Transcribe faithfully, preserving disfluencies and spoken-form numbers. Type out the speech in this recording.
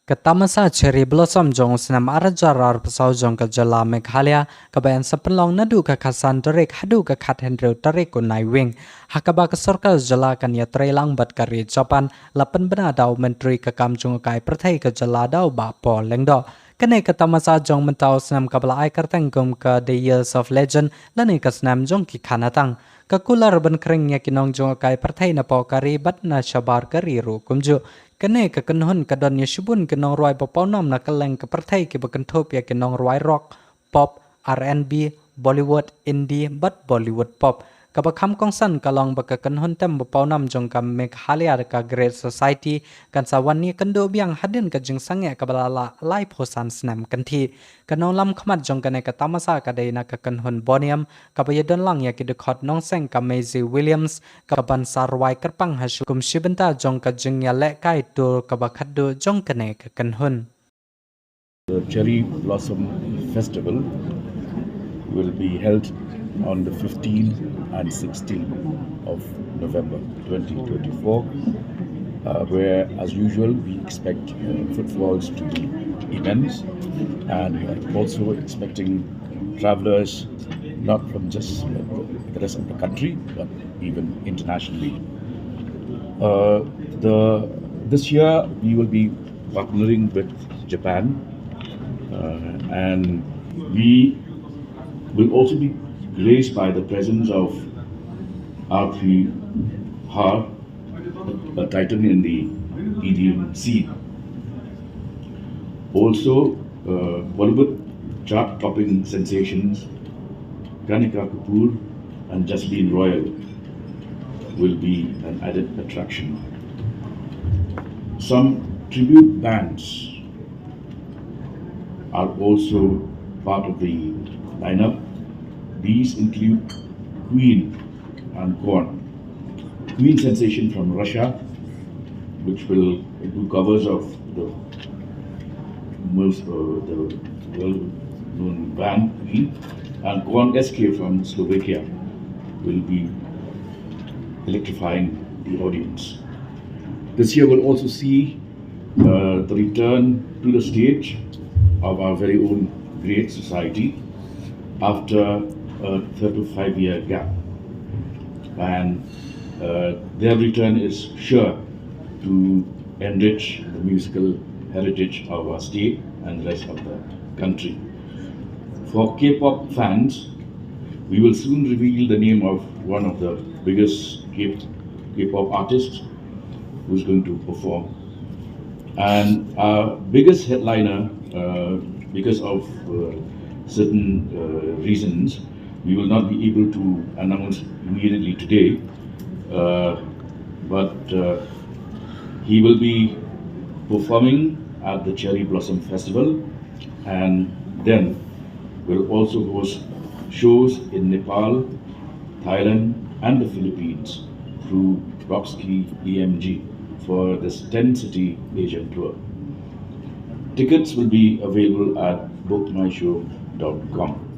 Ka tamasa Cherry Blossom jong u snem ar hajar arphew saw jong ka jylla Meghalaya, kaba yn sa pynlong naduh ka khatsan tarik haduh ka khathynriew tarik u Naiwieng, ha kaba ka sorkar jylla kan ïatreilang bad ka ri Japan, la pynbna da u Myntri ka kam jong ka pyrthei ka jylla da u Bah Paul Lyngdoh. Kane ka tamasa jong mynta u snem kaba la ai kyrteng kum ka The Years of Legend, lane ka snem jong ki khanatang. Ka kular ban khring ïa ki nong jong ka pyrthei na poh ka ri bad na shabar ka ri ruh kumjuh. Kane ka kynhun ka don ïa shibun ki nongrwai ba pawnam na kylleng ka pyrthei kiba kynthup ïa ki nongrwai rock, pop, R and B, Bollywood, indie bad Bollywood pop. Kaba kham kongsan ka long ba ka kynhun tem ba pawnam jong ka Meghalaya, ka Great Society, kan sa wan ïakynduh biang hadien ka jingsangeh kaba la lah laiphew san snem kynthih. Ka nonglam khmat jong kane ka tamasa ka dei na ka kynhun Boney M, kaba ïadon lang ïa ki dkhot nongseng ka Maisie Williams, kaban sa rwai kyrpang ha shu kum shi bynta jong ka jingïalehkai tur kaba khatduh jong kane ka kynhun. The Cherry Blossom Festival will be held on the fifteenth and sixteenth of November twenty twenty-four, uh, where, as usual, we expect uh, footfalls to be immense, and we are also expecting travelers not from just uh, the rest of the country, but even internationally. Uh, the, this year, we will be partnering with Japan, uh, and we will also be graced by the presence of Arthi Har, a titan in the E D M scene. Also, uh, Bollywood chart-topping sensations Kanika Kapoor and Jasleen Royal will be an added attraction. Some tribute bands are also part of the lineup. These include Queen and Korn. Queen sensation from Russia, which will do covers of the most uh, the well-known band Queen, and Korn S K from Slovakia will be electrifying the audience. This year will also see uh, the return to the stage of our very own Great Society after a thirty-five year gap. And uh, their return is sure to enrich the musical heritage of our state and the rest of the country. For K pop fans, we will soon reveal the name of one of the biggest K pop artists who's going to perform. And our biggest headliner, uh, because of uh, certain uh, reasons, we will not be able to announce immediately today, uh, but uh, he will be performing at the Cherry Blossom Festival, and then will also host shows in Nepal, Thailand, and the Philippines through Roxy E M G for this ten city Asian tour. Tickets will be available at book my show dot com.